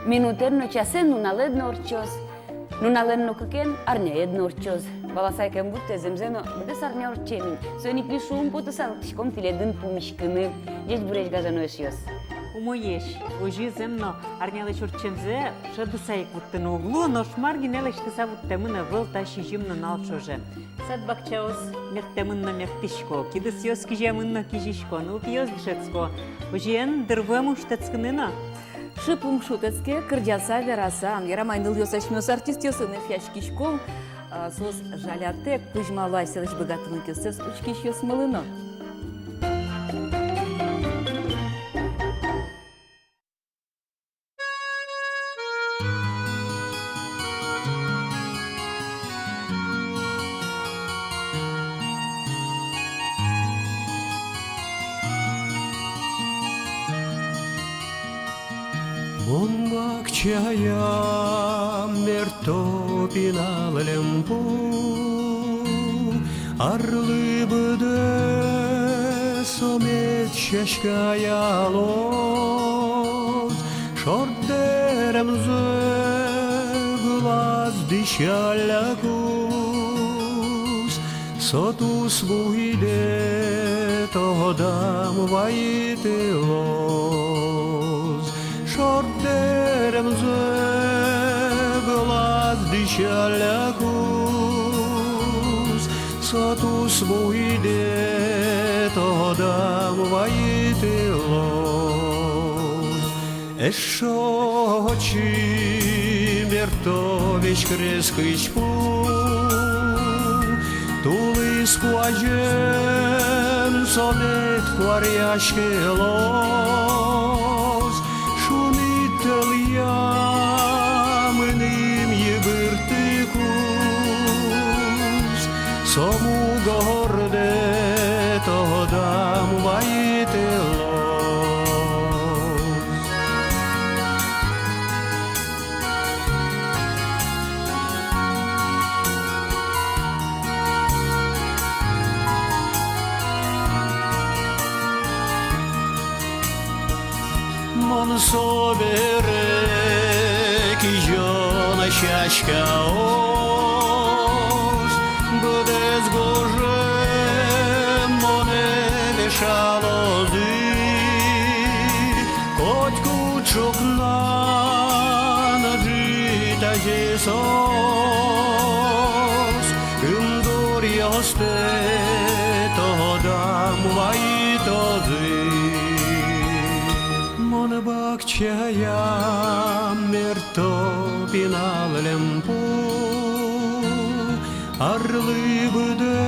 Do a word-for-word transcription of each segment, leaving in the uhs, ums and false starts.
Минутэн но, часэн, нуналэд но ортчоз, нуналэн но кыкен арняед но ортчоз. Валаса ик ӧм вуттэ, зэмзэ но быдэс арня ортчем ини. Соин ик ми шумпотыса лыктӥськом тӥледын пумиськыны. Ӟечбуресь, гажано эшъёс! Умоесь, озьы зэм но, арнялэсь ортчемзэ шӧдыса ик вуттыны уг луы, нош мар гинэ лэсьтыса вуттэмын ӧвӧл та сизьым нунал ӵоже. Сад-бакчаос мерттэмын но мерттӥсько, кидысъёс киземын но кизисько, нылпиос дышетско. Озьыен, дыр вуэм уж тэтскыны но. Шып ум шутэтске, кырӟаса, вераса. Ярамай, нылъёс, асьмеос артистъёсын эшъяськиськом, а, соос жалятэк кузьмало асьсэлэсь быгатонлыкъёссэс учкисьёсмылы но. Мон бакчаям мерто пинал льӧмпу, арлы быдэ со мед сяськаялоз, шорт дэремзэ вылаз дӥсяллякуз, со тус буйдэ тодам вайытылоз. Шорт дэремзэ вылаз дӥсяллякуз, со тус буйдэ тодам вайытылоз. Эшшо отчы мерто веськрес кызьпу, тулыс куазен со мед куаръяськылоз, шуныт тӧлъя мыным йыбырттыкуз, со мугордэ тодам вайытылоз. Мон собере кизён сяськаос, быдэс гожем монэ вешалозы, котьку ӵукна но ӝытазе соос, ымдуръёстэ тодам вайытозы. Мон бакчаям мерто пинал льӧмпу, арлы быдэ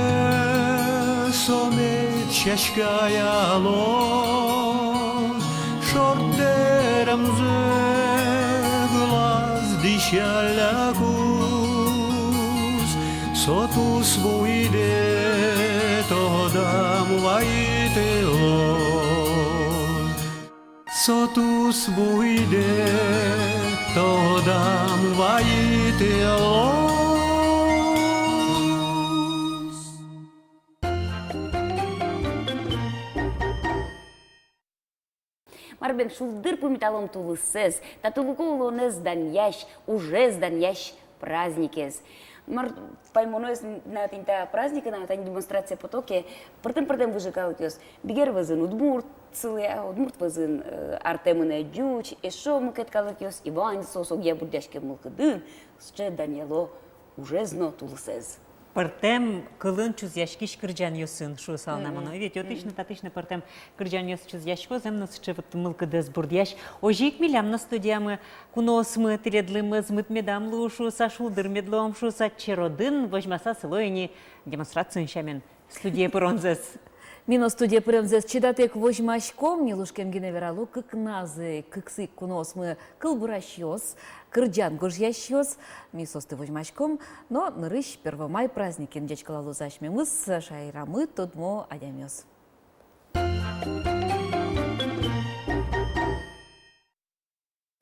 со мед сяськаялоз, шорт дэремзэ вылаз дӥсяллякуз, со тус буйдэ тодам вайытылоз. Со тус буйдэ тодам вайытылоз. Мар бен, шулдыр пумиталом тулысэз, татылыко улонэз данъясь, ужез данъясь праздникез. Мар паймоно эс на тӥни та праздникын, на тани демонстрацие потоке, пӧртэм-пӧртэм выжы калыкъёс. Бигер вӧзын удмурт сылэ, удмурт вӧзын, э, артэ-мынэ ӟуч, эшшо мукет калыкъёс, и ваньзы соос огъя бурдъяськем мылкыдын сыӵе данъяло ужез но тулысэз. Пӧртэм кылын чузъяськись кырӟанъёсын, шуысал на мон. Мгм. Ведь отысь но, татысь но пӧртэм кырӟанъёс чузъясько, зэм но, сыӵе вот мылкыдэз бурдъясь. Озьы ик милям но студиямы куноосмы, тӥледлы мӧзмыт медам луы шуыса, шулдыр мед луом шуыса, черодын возьмаса сыло ини демонстрациын сямен студие пыронзэс. Ми но студие пыронзэс чидатэк возьмаськом, нюлэшкем гинэ верало, кыкназы, кыксы ик куноосмы кылбурасьёс, кырӟан гожъясьёс, ми соосты возьмаськом, но нырысь Первомай праздникен ӟечкылалозы асьмемыз, шаерамы тодмо адямиос.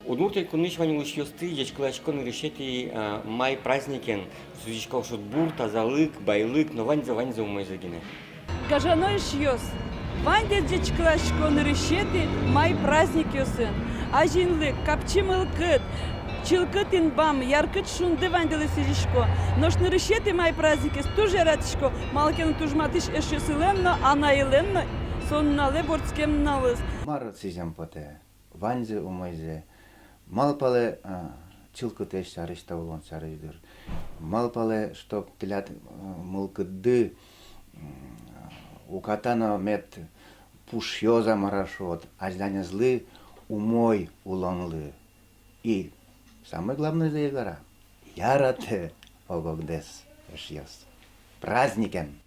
Удмурт Элькунысь вань улӥсьёсты ӟечкыласько нырысетӥ, а, май праздникен, сузиськом шудбур, тазалык, байлык но ваньзэ, ваньзэ умойзэ гинэ. Гажано эшъёс, Ваньдэс ӟечкыласько нырысетӥ май праздникъёсын. Азинлык, капчи мылкыд, чылкыт инбам, яркыт шунды ваньдылы сӥзисько. Нош нырысетӥ май праздникез туж яратӥсько, малы ке но туж матысь эшъёсылэн но, анайлэн но со нуналэ вордскем нуналыз. Мар сӥзем потэ? Ваньзэ умойзэ. Малпалэ, а, чылкытэсь сярысь, та улон сярысь, дыр. Малпалэ, чтоб тӥляд, а, мылкыдды, м, уката но мед пушъёз-а, мар-а шуод, азьланезлы умой улонлы. И самой главнойзэ, Вера, яратэ ог-огдэс, эшъёс. Праздникен!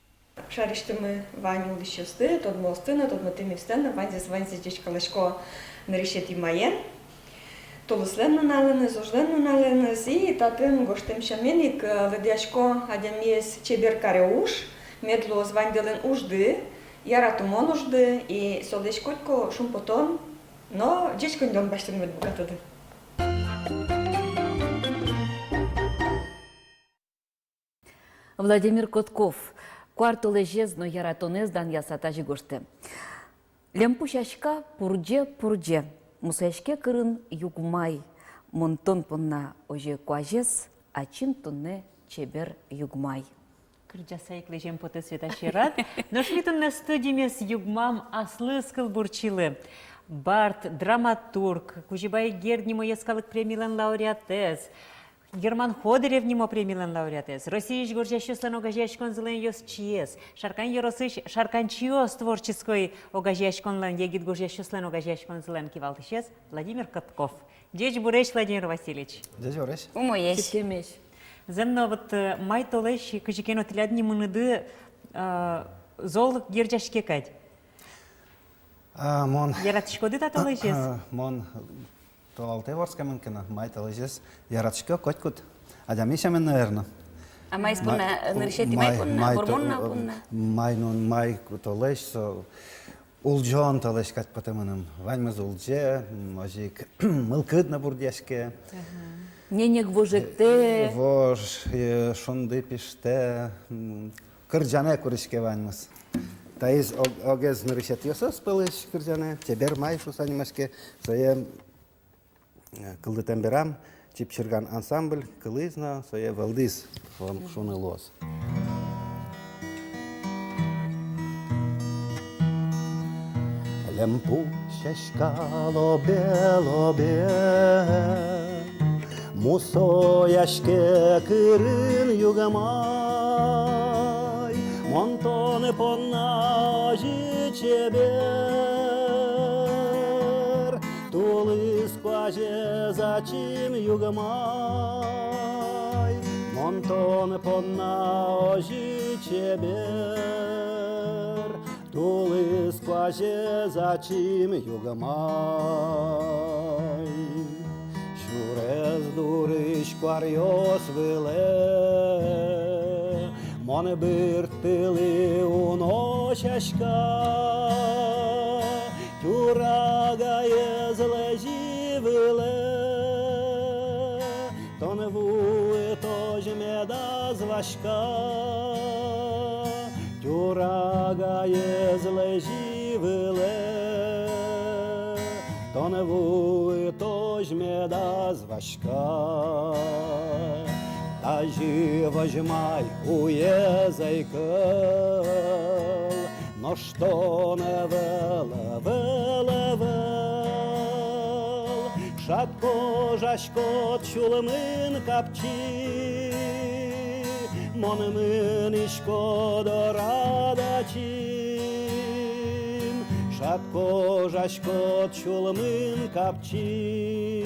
Шарысьтымы вань улӥсьёсты, тодмоосты но, тодмотымъёсты но, ваньзэс, ваньзэс ӟечкыласько нырысетӥ маен. Тулыслэн нуналэныз, ужлэн нуналэныз. И татын гожтэм сямен ик, э, лыдъясько: адямиез чебер каре уж, мед луоз ваньдылэн ужды, яратымон ужды, и солэсь котьку шумпотон но ӟеч коньдон басьтыны мед быгатоды. Владимир Котков куартолэзез но яратонэз данъяса тазьы гожтэ: «Льӧмпу сяська пурӟе-пурӟе, мусояське кырын югмай. Мон тон понна озьы куазез, ачим туннэ чебер югмай». Кырӟаса ик лэзем потэ, Света, сьӧрад. Нош ми туннэ студиямес югмам аслыз кылбурчилы: бард, драматург, Кузебай Герд нимо йӧскалык премилэн лауреатэз, Герман Ходырев нимо премилэн лауреатэз, Россиысь гожъясьёслэн огазеяськонзылэн ёзчиез, Шаркан ёросысь «Шарканчиос» творческой огазеяськонлэн, егит гожъясьёслэн огазеяськонзылэн кивалтӥсез Владимир Котков. Ӟечбуресь, Владимир Васильевич. Ӟечбуресь. Умоесь. Чырткемесь. Зэм но, вот, э, май толэзь кызьы ке но тӥляд нимыныды, э, зол герӟаське кадь. А, мон... Яратӥськоды та толэзез? А, мон толалтэ вордскемын ке но, май толэзез яратӥсько котькуд адями сямен, наверно. А маез понна, ма-, нырысетӥ май, май понна, май то-, бурмон нунал понна? Май нун, май толэзь со улӟон толэзь кадь потэ мыным. Ваньмыз улӟе, м, озьы ик мылкыд но бурдъяське. Ага. Ненег вожектэ. Вож, э, шунды пиштэ, м, кырӟанэ куриське ваньмыз. Таиз ог-, огез нырысетӥосыз пӧлысь кырӟанэ, «Чебер май» шуыса нимаське, сое, э, кылдытэм берам «Чипчирган» ансамбль кылӥз но сое вӧлдӥз, шуыны луоз. Льӧмпу сяська лобе-лобе мусояське кырын югмай. Мон тон понна озьы чебер, тулыс куазез ачим югмай. Мон тон понна озьы чебер, тулыс куазез ачим югмай. Сюрес дурысь куаръёс вылэ мон бырттылӥ уно сяська. Тюрагаез лэзи вылэ тон вуытозь медаз васька. Тюрагаез лэзи вылэ тон вуытозь медаз васька. Тазьы возьмай уез ӧй кыл, нош тон ӧвӧл, ӧвӧл, ӧвӧл. Шат кожаськод сюлмын капчи, мон мынӥсько дорад ачим. Шат кожаськод сюлмын капчи,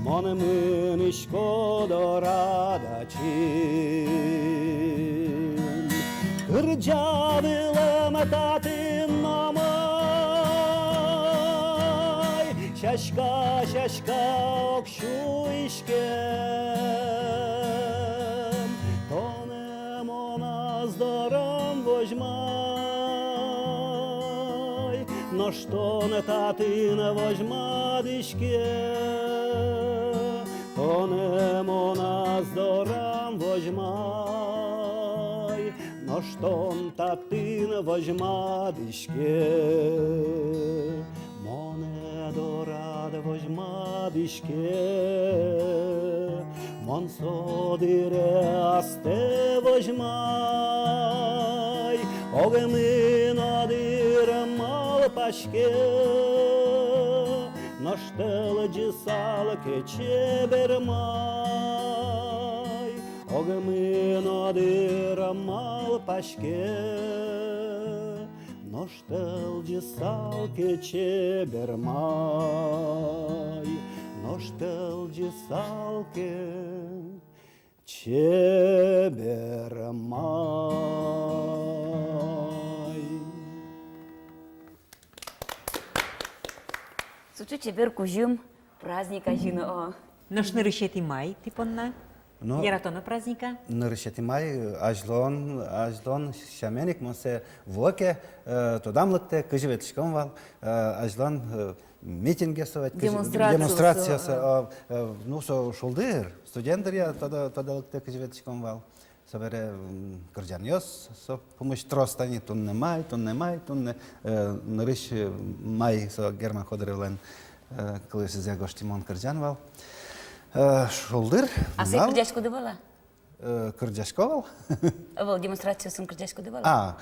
мон мынӥсько дорад ачим. Кырӟа вылэм татын но май, сяська, сяська ог сюиськем, тонэ мон ас дорам возьмай. Нош тон татын возьмадӥське, тонэ мон ас дорам возьмай. Нош тон татын возьмадӥське, монэ дорад возьмадӥське, мон со дыре астэ возьмай, огмы но дыр малпаське, нош тӧлӟысал ке чебер май. Огмы но дыр малпаське, нош тӧлӟысал ке чебер май, нош тӧлӟысал ке чебер май. Сыӵе чебер кузьым праздник азьын, о. Нош нырысетӥ май тӥ понна? Ну, яратоно праздник-а? Нырысетӥ май, азьлон, азьлон сямен ик мон сое вуэ ке, э, тодам лыктэ, кызьы ветлӥськом вал, э, азьлон, э, митингъёсы, вать, кызьы, демонстрациосы, демонстрациосы, а, э, ну, со шулдыр, студент дыръя тодэ, тодэ лыктэ, кызьы ветлӥськом вал. Собере, м, кырӟанъёс со пумысь трос, тани туннэ май, туннэ май, туннэ, э, нырысь, э, май, со Герман Ходыревлэн, э, кылъёсызъя гожтӥмон кырӟан вал. Э, шулдыр. А сое кырӟаськоды вал-а? Э, кырӟасько вал. Ӧвӧл, демонстрациосын кырӟаськоды вал-а? А,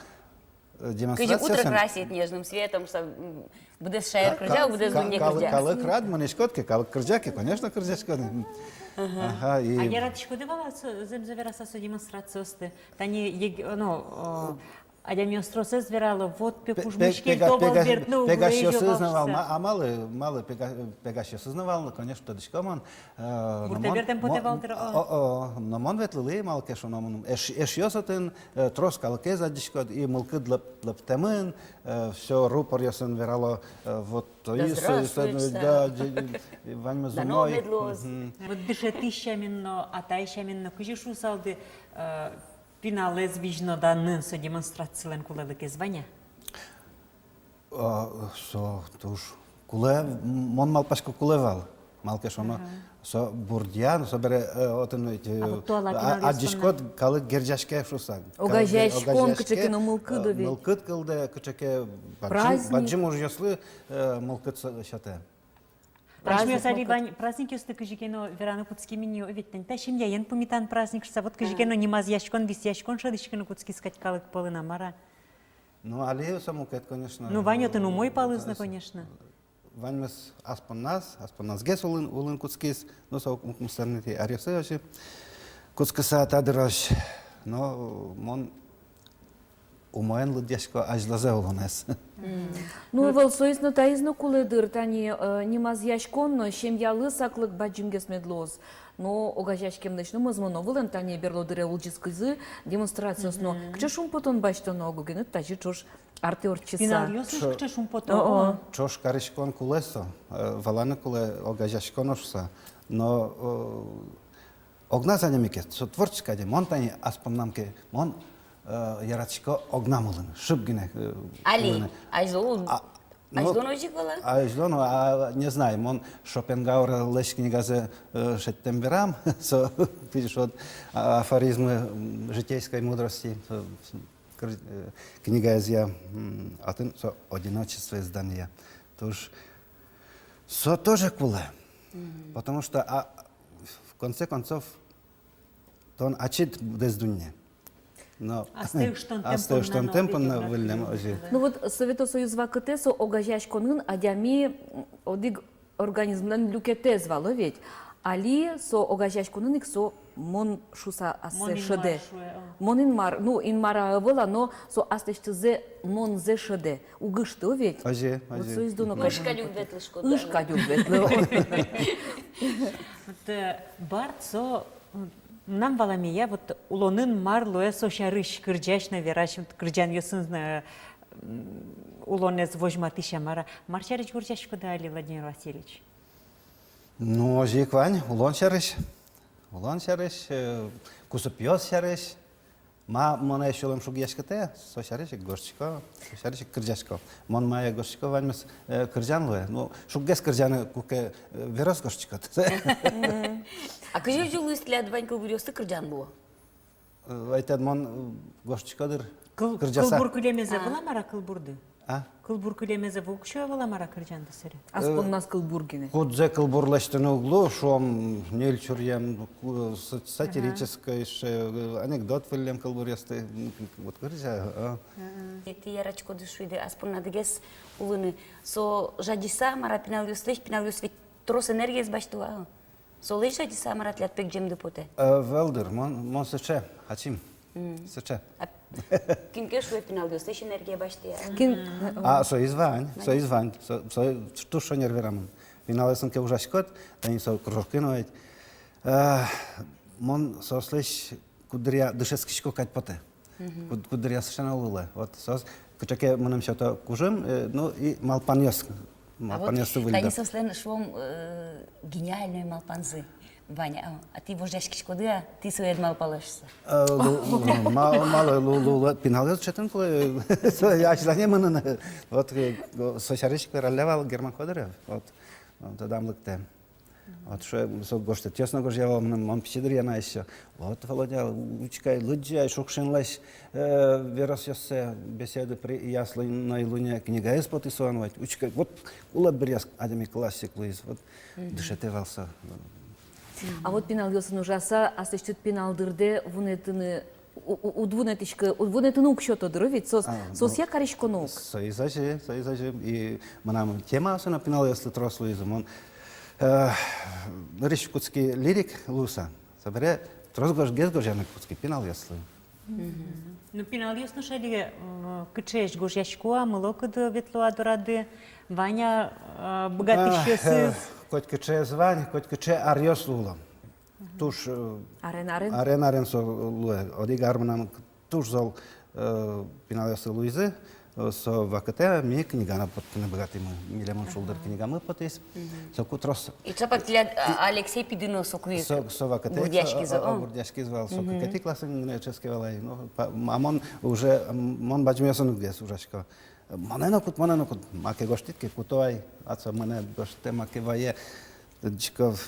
э, кызьы демонстрациосын. Утро красит нежным светом, что, м, быдэс шаер кырӟа, быдэс дунне кырӟа. Калык рад, мынӥськод ке, калык кырӟа ке, конечно, кырӟаськод. Ага. Ага, и... А яратӥськоды вал-а со, зэмзэ вераса, со демонстрациосты? Тани ег-, ну, о, адямиос тросэз верало, вот пе, пе-, кужмыське, пе-, пега-, то вал пегас-, бертыны уг лэзё вал шуса. Пегасьёсыз но вал, ма-, а малы, малы пега-, пегасьёсыз но вал, конечно, тодӥсько мон, э, но мон, гуртэ бертэмын потэ вал дыр, о. О, о, но мон ветлылӥ, малы ке шуоно, мон эш-, эшъёс отын, э, трос калыкез адӟиськод, и мылкыд лэп-, лэптэмын, э, всё рупоръёсын верало, э, вот, то есть, э, да, здравствует, да, да, де-, де-, ваньмыз умой. Дано мед луоз. Мгм. Вот дышетӥсь сямен но, атай сямен но, кызьы шуысалды, э, пиналэз визьноданын со демонстрацилэн кулэлыкез вань-а? А, со туж кулэ, м, мон малпасько, кулэ вал. Малы ке шуоно, ага, со бурдъя, ну, собере, э, отын ведь, э, а вот туала, а, пиналъёс адӟиськод, калык герӟаське шуса. Калык гер-, огазеяськон, огазеяське, кыӵе ке но мылкыд, э, ведь. Мылкыд кылдэ, кыӵе ке бадӟым, праздник, бадӟым ужъёслы, э, мылкыд со-, сётэ. Праздник. Асьмеос али вань праздникъёсты кызьы ке но вераны кутским ини, о, ведь тани та семьяен пумитан праздник шуса, вот кызьы ке но нимазъяськон, висъяськон шӧдӥськыны кутскиз кадь калык пӧлын, а мар-а? Ну, али со мукет, конечно. Ну, вань отын умой палыз но, конечно. Ваньмыз ас понназ, ас понназгес улын, улын кутскиз, ну, со укмыстонэтӥ аръёсы озьы кутскыса та дырозь. Но мон умоен лыдъясько азьлозэ улонэз. Мгм. Ну, ӧвӧл, соиз но, таиз но кулэ дыр, тани, э, нимазъяськон но семьялы саклык бадӟымгес мед луоз. Но огазеяськемлэсь но мӧзмоно вылэм, тани берло дыре улӟиськизы демонстрациос но. Мгм. Кыӵе шумпотон басьтоно, ог-огеныд тазьы ӵош артэ ортчыса. Пиналъёс но ӵо-, кыӵе шумпото. О-о. Ӵош кариськон кулэ со, э, валаны кулэ огазеяськон шуса. Но, э, огназ адями ке, со творческой адями, мон тани ас поннам ке, мон, э, яратӥсько огнам улыны, шып гинэ, э, улыны. Али, азьло ул-, а, ну, азьло но озьы ик вал-а? Азьло но, а, не знаю, мон Шопенгауэрлэсь книгазэ, э, шедьтэм берам, со, пишет, а, афоризмы, м, житейской мудрости, со, с-, кр-, э, книгаезъя, м, отын со одиночествоез данъя. Туж со тоже кулэ. Мгм. Потому что, а, в конце концов, тон ачид быдэс дунне. Но астэ ыштонтэм, астэ ыштонтэм понна выллем, озьы. Ну вот, Совето Союз вакытэ со огазеяськонын адями, м, одӥг организмлэн люкетэз вал, о ведь. Али со огазеяськонын ик со мон шуса ассэ шӧдэ. Мон Инмар шуэ, о. Мон Инмар, ну, Инмар-а, ӧвӧл-а, но со аслэсьтызэ, монзэ шӧдэ. Уг ышты, о ведь. Озьы, озьы. Вот соиз дуно. Ыж кадь уг ветлӥськод. Ыж кадь уг ветлӥськод. Вот, э, бард со, м, мынам валамея, вот улонын мар луэ, со сярысь кырӟась но верась, вот кырӟанъёсын, э, м, улонэз возьматӥсь-а, мар-а. Мар сярысь гожъяськоды али, Владимир Васильевич? Ну, озьы ик вань, улон сярысь. Улон сярысь, э, кусыпъёс сярысь. Ма монэ сюлэм шугъяськытэ, со сярысь ик гожтӥсько, со сярысь ик кырӟасько. Мон мае гожтӥсько, ваньмыз, э, кырӟан луэ. Ну, шуггес кырӟаны куке, э, верос гожтӥськод. А кызьы озьы луиз, тӥляд вань кылбуръёсты кырӟан луо? Э, вайтӥд, мон, э, гожтӥсько дыр. Кыл-, кырӟаса. Кылбур кылемезэ вылам-а кылбурды? А? Кылбур кылемезэ воксё вылам-а кырӟанды сэре? Ас понназ кылбур гинэ. Кудзэ кылбур лэсьтыны уг лу, шуом, ньыль чуръем, ку-, са-, сатирической, ага, ещё, э, анекдот выллем кылбуръёсты, м, вот кырӟа, а. Ага. Тӥ яратӥськоды шуиды ас поннадыгес улыны. Со жадиса, мар-а, пиналъёслэсь, пиналъёс ведь трос энергиез басьто, а. Солэсь жадиса, мар-а, тӥляд пегӟемды потэ? Э, ӧвӧл дыр, мон, мон сыӵе, ачим. Мгм. Сыӵе. А кин ке шуэ, пиналъёслэсь энергия басьтэ, а? Кин? А, соиз вань, соиз вань, со, со туж шонер верамын. Пиналъёсын ке ужаськод, тани со кружокын но ведь. Э, мон соослэсь куддыръя дышетскисько кадь потэ. Мгм. Куд-, куддыръя сыӵе но луылэ. Вот соос кыӵе ке мыным сёто кужым, э, ну, и малпанъёс, а вот малпанъёсты выльдо. Тани соослэн, шуом, э, гениальной малпанзы вань-а, а тӥ вожъяськиськоды-а, тӥ сое ӧд малпалэ шуса? Э, лу-, лу-, ма-, малы лу-, лу-, лу-, пиналъёс дышетыны кулэ, э, со азьлане мыныны. Вот, э, со сярысь ик вералля вал Герман Ходырев. Вот, э, тодам лыктэ. Вот шуэ, со гожтэтъёс но гожъя вал мыным, мон пичи дыръя на ещё. Вот, Володя, учкы ай, лыдӟы ай Шукшинлэсь, э, веросъёссэ, беседы при ясельной луне, книгаез потӥз солэн ведь. Учкы ай, вот, улэп быръяз, адями классик луиз. Вот, мгм, дышетэ вал со. А вот пиналъёсын ужаса, аслэсьтыд пинал дырдэ вунэтыны у-, у-, уд вунэтӥськы, уд вунэтыны уг сёто дыр, ведь соос, а, соосъя, ну, кариськоно ук. Соиз озьы, соиз озьы. И мынам темаосы но пиналъёслы трос луизы. Мон, э, нырысь кутски лирик луыса. Собере трос гож-, гес гожъяны кутски пиналъёслы. Мгм. Ну, пиналъёс но шади, м, кыӵеесь гожъясько-а, мылокыды ветло-а дорады, вань-а, э, быгатӥсьёсыз? А, э, котькыӵеез вань, котькыӵе аръёс луыло. Туж, э, арен-арен? Арен-арен со луэ. Одӥг ар мынам туж зол, э, пиналъёсы луизы, э, со вакытэ ми книга но поттыны быгатӥмы. Милемын «Шулдыр» книгамы потӥз. Мгм. Соку трос. И чапак тӥляд, а, Алексей пиды но соку ик со-, со вакытэ ик со, бурдъяськиз, а, а, о, бурдъяськиз вал, соку, мгм, кыкетӥ классын гинэ дышетске вал ай. Ну, па-, а мон уже, м, мон бадӟымъёсын уг гес ужасько. Монэ но кут, монэ но кут, маке гожтӥд ке, куто ай, а со монэ гожтэ, маке вае. Тодӥськод,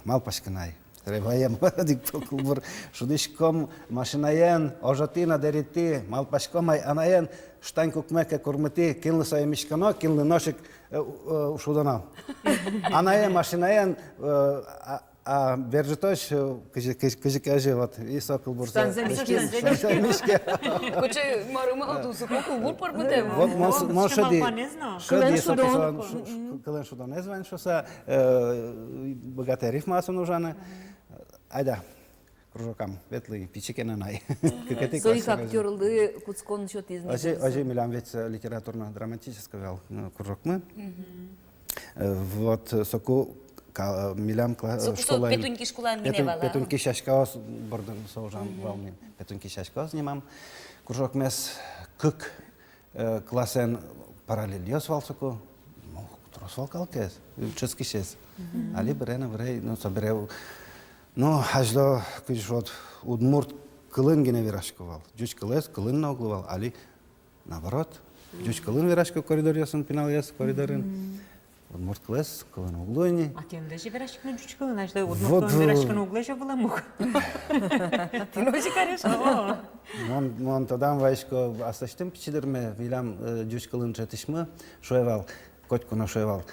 малпасько на ай. Ре ваем одӥг кылбур. Шудӥськом машинаен, ожатӥ но дэритӥ, малпаськом ай анаен, штань кукме ке курмытӥ, кинлы сое миськоно, кинлы нош ик, э, у-, э, шудоно. Анае машинаен, э, а, а бер ӝытозь, э, кызьы, кызьы, кызьы ке озьы, вот, и со кылбурзэ. Штанзэ миське. Штанзэ миське. Кыӵе марым, а, тусыку кылбур пӧрмытэ. Вот мон, мон шӧдӥ, шӧдӥ соку, солэн шу-, кылэн шудонэз вань шуса, э, быгатэ рифмаосын ужаны. Айда, кружокам ветлы, пичи ке но на ай. Кыкетӥ класс. Соин ик актёрлы кутскон сётӥз ни. Озьы, озьы милям ведь, э, литературно-драматической вал, э, кружокмы. Мгм. Э, вот, э, соку ка-, э, милям кла-, э, соку со школаын Петуньки школаын гинэ вал, а? Петуньки сяськаос бордын со ужам вал ми. Петуньки сяськаос нимам кружокмес. Кык, э, классэн параллельёс вал соку. Ну, трос вал калыкез, ческысез. Мгм. Али быре но быре, ну, собере, ну, азьло, кызьы шуод, удмурт кылын гинэ верасько вал. Ӟуч кылэз кылын но уг лу вал, али наоборот. Ӟуч кылын верасько коридоръёсын, пиналъёс коридорын. Мгм. Удмурт кылэз кылын уг лу ини. А тӥ озьы вераськоды ӟуч кылын, азьло удмурт кылын вераськыны уг лэзё вылэм ук. Тӥ но озьы кариськоды. О. Мон, мон тодам вайисько, аслэсьтым пичи дырме, милям, э, ӟуч кылын дышетӥсьмы шуэ вал, котьку но шуэ вал: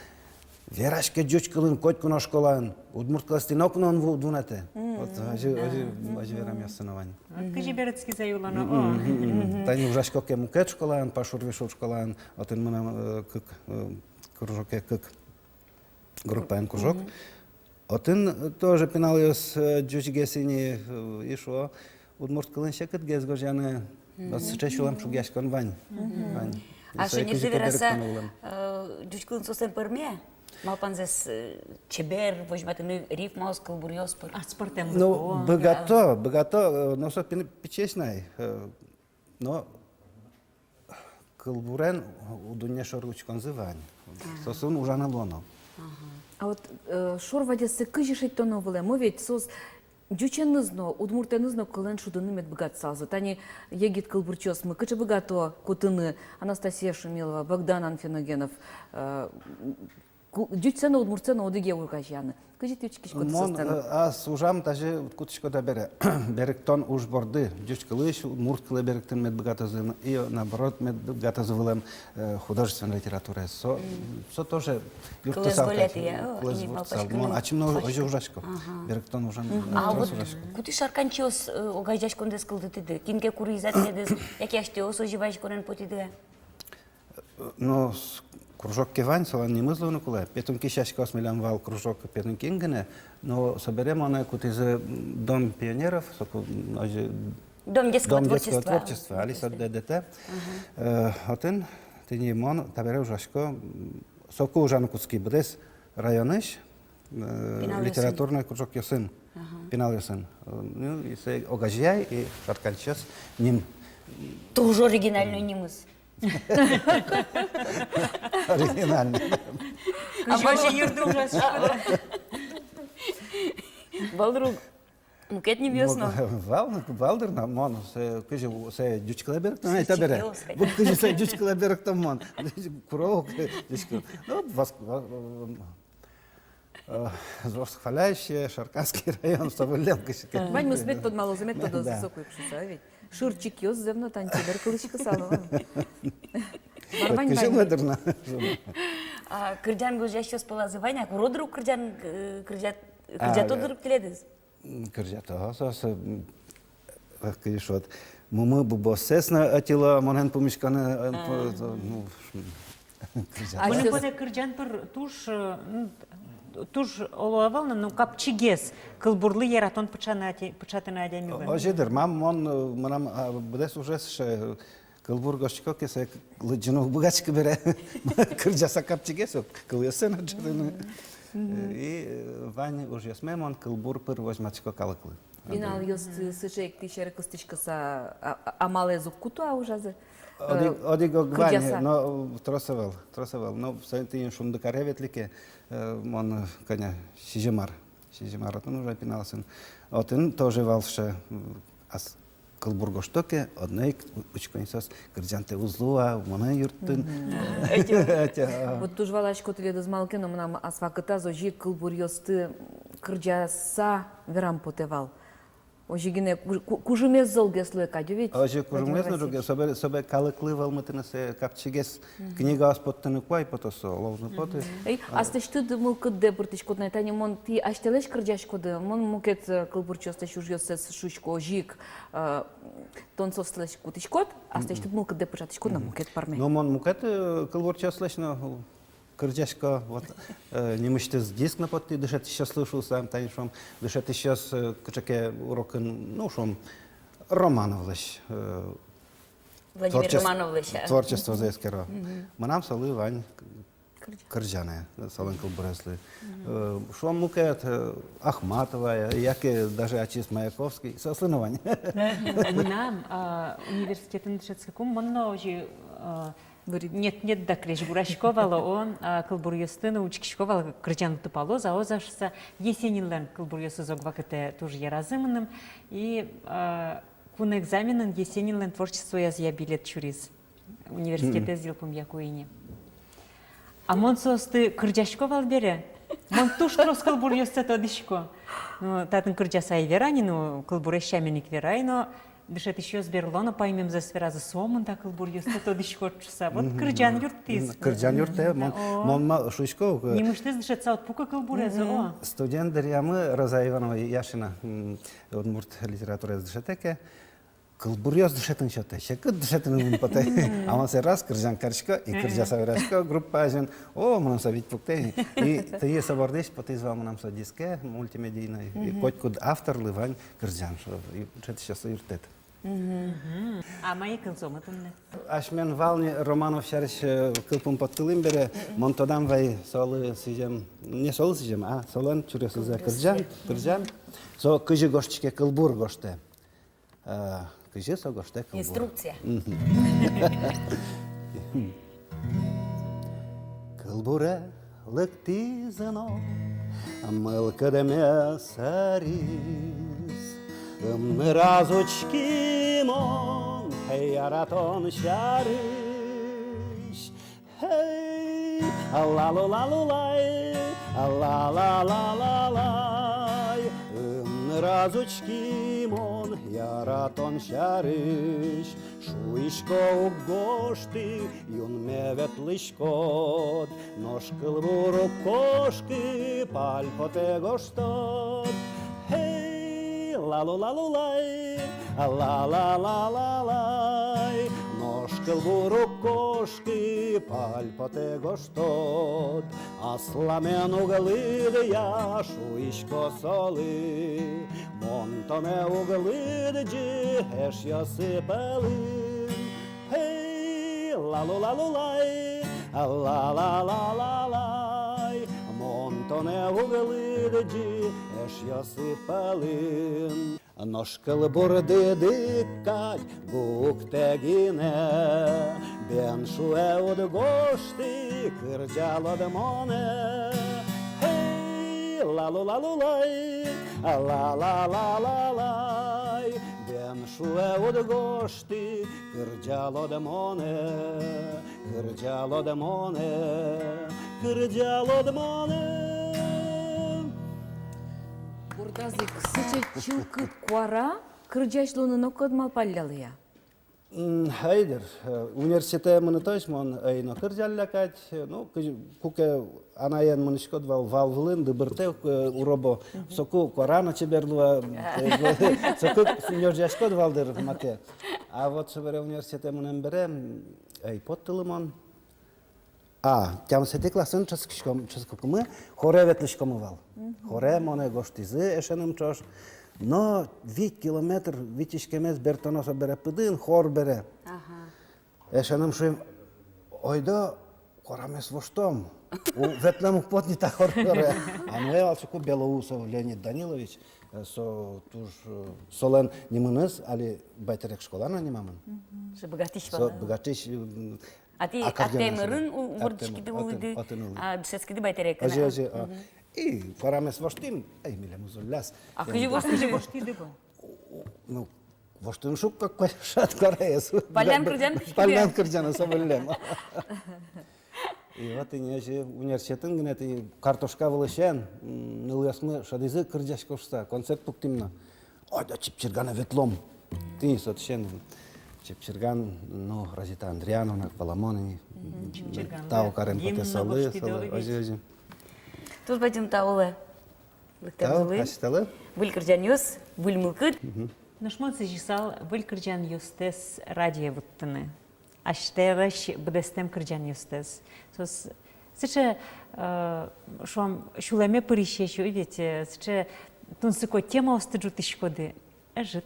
вераське ӟуч кылын котьку но школаын, удмурт кылэз тӥ ноку но ӧд ву-, вунэтэ. Мгм. Вот озьы, озьы, озьы верамъёссы но вань. А кызьы берытскиз ай улоно, о. Мгм. Тани ужасько ке мукет школаын, Пашур-Вишур школаын, отын мынам, э, кык, э, кружоке кык группаен кружок. Мгм. Отын тоже пиналъёс, э, ӟучгес ини, э, и шуо, удмурт кылын секытгес гожъяны, вот сыӵе сюлэмшугъяськон вань. Мгм. Вань. А шонерзэ вераса, э, ӟуч кылын соослэн пӧрме-а малпанзэс, э, чебер возьматыны, рифмаос, кылбуръёс пыр? Аспӧртэмлыко. Ну, быгато, быгато, э, но со пин-, пичиесь на ай, э, но кылбурен дунне шоры учконзы вань. Ага. Соосын ужаны луоно. Ага. А вот, э, шор вадьсэ кызьы шедьтоно вылэм? Мо ведь соос ӟученыз но, удмуртэныз но кылэн шудыны мед быгатысалзы. Тани егит кылбурчиосмы кыӵе быгато кутыны: Анастасия Шумилова, Богдан Анфиногенов, э, Ку-, ӟучсэ но, удмуртсэ но одӥге огазеяны. Кызьы тӥ учкиськоды соослэн? Э, ас ужам тазьы кутӥсько табере. Берыктон уж борды. Ӟуч кылысь удмурт кылэ берыктыны мед быгатозы, и наоборот, мед быгатозы вылэм, э, художественной литератураез. Со, со тоже юрттысал. Кылэз волятэ, я, о, кылэз ини волятысал. Мон ачим но озьы ужасько. Ага. Берыктон ужам, а, вот ужасько. Кудӥз шарканчиос, э, огазеяськондэс кылдытӥды? Кин ке куриз-а тӥледыз, яке асьтэос озьы вазиськонэн потӥды-а? Но с-, кружок ке вань, солэн нимыз луыны кулэ. Петуньки сяськаос милям вал кружок, петунькиен гинэ. Но собере монэ кутӥзы, м, Дом пионеров, соку, м, озьы, Дом детского творчества. Дом детского творчества, али со ДДТ. Ага. Э, отын тӥни мон табере ужасько, м, соку ужаны кутски быдэс районысь, э, пиналъёсын, литературной кружокъёсын. Ага. Пиналъёсын. Э, ну, и сое огазеяй, и шарканчиос ним. Туж оригинальной нимыз. Оригинальный. А вазь юртын ужаськоды? Вал-а мукет нимъёс но? Вал, вал дыр но, мон сое, кызьы сое ӟуч кылэ берыктон, айта бере. Сыӵе ӟуч кылэ берыктон мон. Куро ук ӟуч кылэ. Ну, вос-, во-, э, восхваляющие Шарканский район, со выллем кызьы ке. Ваньмыз мед тодмалозы, мед тодозы соку ик шуыса, а ведь. Шырчикъёс зэм но тань чебер кылӥськысал. Варвань кызьы вань. Луэ дыр на. А, кырӟан гожъясьёс пӧлазы вань-а? Куро дыр ук кырӟан, э, кырӟа-, а, кырӟато дыр ук тӥледыз? М, кырӟато, со, со, м, э, кызьы шуод, мумы бубосэс но ӧтило монэн пумиськыны, э, а, пу-, ну, м, кырӟато. А мыным сёс- потэ, кырӟан пыр туж, э, м, туж оло ӧвӧл но, ну, капчигес кылбурлы яратон пыӵаны аде-, пыӵатыны адямилы. О-, озьы дыр, мам, мон, э, мынам, а, быдэс ужез сыӵе, э, кылбур гожтӥсько ке, сое лыдӟыны уг быгатӥськы бере. Кырӟаса капчигес ук, кылъёссэ но ӝутыны. Мгм. Э, и, э, вань ужъёсме мон кылбур пыр возьматӥсько калыклы. Пиналъёс, э, сыӵе ик тӥ сьӧры кыстӥськыса, а, а, амалэз уг куто-а ужазы? Одӥг, э, одӥг-ог вань, кырӟаса. Но, э, трос ӧвӧл, трос ӧвӧл. Но соин тӥни Шундыкаре ветлӥ ке, э, мон, э, кӧня, сизьым ар. Сизьым ар отын ужай пиналъёсын. Отын тоже вал сыӵе, м, ас кылбур гожто ке, одно ик у-, учко ини соос: кырӟантэ уз луы-а, монэ юрттыны. Мгм. Ӧте. Ӧте, а. Вот туж валасько тӥледыз, малы ке но мынам ас вакытаз озьы ик кылбуръёсты кырӟаса верам потэ вал. Озьы гинэ ку-, ку-, кужымез золгес луэ кадь, ведь. Озьы кужымез но золгес, собере, собере калыклы вӧлмытыны сое капчигес. Мгм. Книгаос поттыны куай потосо, ловзы поты. Мгм. Эй, а, аслэсьтыд мылкыддэ пыртӥськод на, тани мон, тӥ асьтэлэсь кырӟаськоды, мон мукет, э, кылбурчиослэсь ужъёссэс шуисько озьы ик, э, тон соослэсь кутӥськод, аслэсьтыд мылкыддэ пыӵатӥськод на мукет пӧрме. Но мон мукет, э, кылбурчиослэсь но, э, кырӟасько, вот, э, нимысьтыз диск но поттӥ дышетӥсьёслы шуыса, тани шуом, дышетӥсьёс, э, кыӵе ке урокын, ну, шуом, Романовлэсь, э, Владимир Романовлэсь, а, творчествозэ эскеро. Мгм. Мынам солы вань кырӟанэ, солэн кылбурезлы. Мгм. Э, шуом, мукет, э, Ахматова, яке даже ачиз Маяковский, соослы но вань. Мынам, а, университетын дышетскыкум, мон но озьы, а, нет-нет да крезьгурасько вал, о, а, кылбуръёсты но учкисько вал, кырӟан тупалоз-а, ӧз-а шуыса. Есенинлэн кылбуръёсыз ог вакытэ туж яразы мыным. И, а, кун экзаменын Есенинлэн творчествоязъя билет сюриз. Университетэз йылпумъяку ини. А мон соосты кырӟасько вал бере. Мон туж трос кылбуръёссэ тодӥсько. Ну, татын кырӟаса ӧй вера ни, ну, кылбурез сямен ик верай, но дышетӥсьёс берло но паймемзэс веразы: сомында кылбуръёсты тодӥськод шуыса. Вот кырӟан юрттӥз. Кырӟан юрттэ, мон, о, мон ма шуисько, э, нимысьтыз дышетса уд пукы кылбурез, о. Студент дыръямы Роза Иванова-Яшина, м, удмурт литератураез дышетэ ке, кылбуръёс дышетыны сётэ, секыт дышетыны ум потэ. Мгм. А мон сое раз кырӟан карисько, и кырӟаса верасько группа азьын. О, мынам со вить пуктэ. И тӥни со бордысь потӥз вал мынам со диске мультимедийной. И котькуд авторлы вань кырӟан, шуо, и дышетӥсьёслы юрттэт. Мгм. А мае кылзомы туннэ? Асьмен вал ни Романов сярысь, э, кылпум поттылӥм бере, мон тодам вай солы сӥзем, не солы сӥзем, а солэн чуръёсызъя кырӟан, кырӟан. Со кызьы гожтӥське, кылбур гожтэ. Э, кызьы со гожтэ кылбур. Инструкция. Мгм. Кылбуре лыктӥзы но, мылкыдме сӧриз. Ымныраз учки мон яратон сярысь. Эй, Ла-лу-ла-лу-лай, ла-ла-ла-ла-лай. Ымныраз учки мон яратон сярысь. Шуисько, уг гожты, юнме ветлӥськод. Нош кылбур уг кошкы, пальпотэ гожтод. Эй, ла-лу-ла-лу-лай, ла-ла-ла-ла-лай. Нош кылбур уг кошкы, пальпотэ гожтод. Асламен уг лыдъя, шуисько солы. Мон тонэ уг лыдӟы эшъёсы пӧлын. Эй, ла-лу-ла-лу-лай, ла-ла-ла-ла-лай. Мон тонэ уг лыдӟы эшъёсы пӧлын. Нош кылбурды дык кадь гугтэ гинэ. Бен, шуэ, уд гожты, кырӟалод монэ. Эй, ла-лу-ла-лу-лай, ла-ла-ла-ла-лай. Бен, шуэ, уд гожты, кырӟалод монэ, кырӟалод монэ, кырӟалод монэ. Бурдаз ик, сыӵе чылкыт куара кырӟась луыны но кӧт малпаллялы-а? М, ӧй дыр, э, университетэ мынытозь мон ӧй но кырӟалля кадь, э, ну, кызь-, куке анаен мынӥськод вал, вал вылын, дыбыртэ, э, уробо, соку куара но чебер луэ, э, соку нёжъяськод вал дыр маке. А вот собере университетэ мынэм бере, м, ӧй поттылы мон. А, тямысэтӥ классын ческыськом-, ческыкумы, хоре ветлӥськомы вал. Хоре монэ гожтӥзы эшеным ӵош. Но вить километр витиськемез бертоно собере пыдын, хор бере. Ага. Эшеным шуим: «Ойдо, хорамес воштом. У, ветлэм уг поты ни та хор бере». А мынэ вал соку Белоусов Леонид Данилович, э, со туж, э, солэн нимыныз али Байтерек школа но нимамын. Со быгатӥсь вал. Со быгатӥсь, м, а тӥ аккордеон Артемырын вордӥськиды, улӥды, отын улӥды, а дышетскиды Байтерекын. Озьы, озьы, а. И хорамес воштӥм, эй, милем уз улляз. А кызьы воштӥды? Кызьы воштӥды бон? Ну, воштыны шуг, как куашат куараез. Паллян кырӟан? Паллян кырӟан, со выллем. И вот ини озьы университетын гинэ тӥни картошка вылысен, м, нылъёсмы шӧдӥзы кырӟасько шуса, концерт пуктӥм но. Ойдо Чипчирганэ ветлом. Тӥни со дырысен Чипчирган, ну, Розита Андриановна, валамон ини. Мгм. Чипчирган, тау карем потэ солы, гимн но гожтӥды, солы. Озьы, озьы. Туж бадӟым тау луэ. Тау, лыктэмдылы. Асьтэлы. Выль кырӟанъёс, выль мылкыд. Мгм. Нош мон сӥзьысал выль кырӟанъёстэс радиое вуттыны. Асьтэлэсь быдэстэм кырӟанъёстэс. Соос сыӵе, э, шуом, сюлэме пырисесь, ведь, э, сыӵе тунсыко темаосты ӝутӥськоды. Ӧжыт.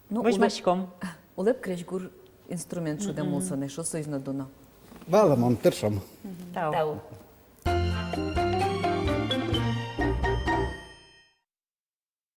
Ну, возьмаськом. Улэп, улэп крезьгур инструмент шудэм улсын, эшшо соиз но дуно. Валамон, тыршом. Тау. Тау.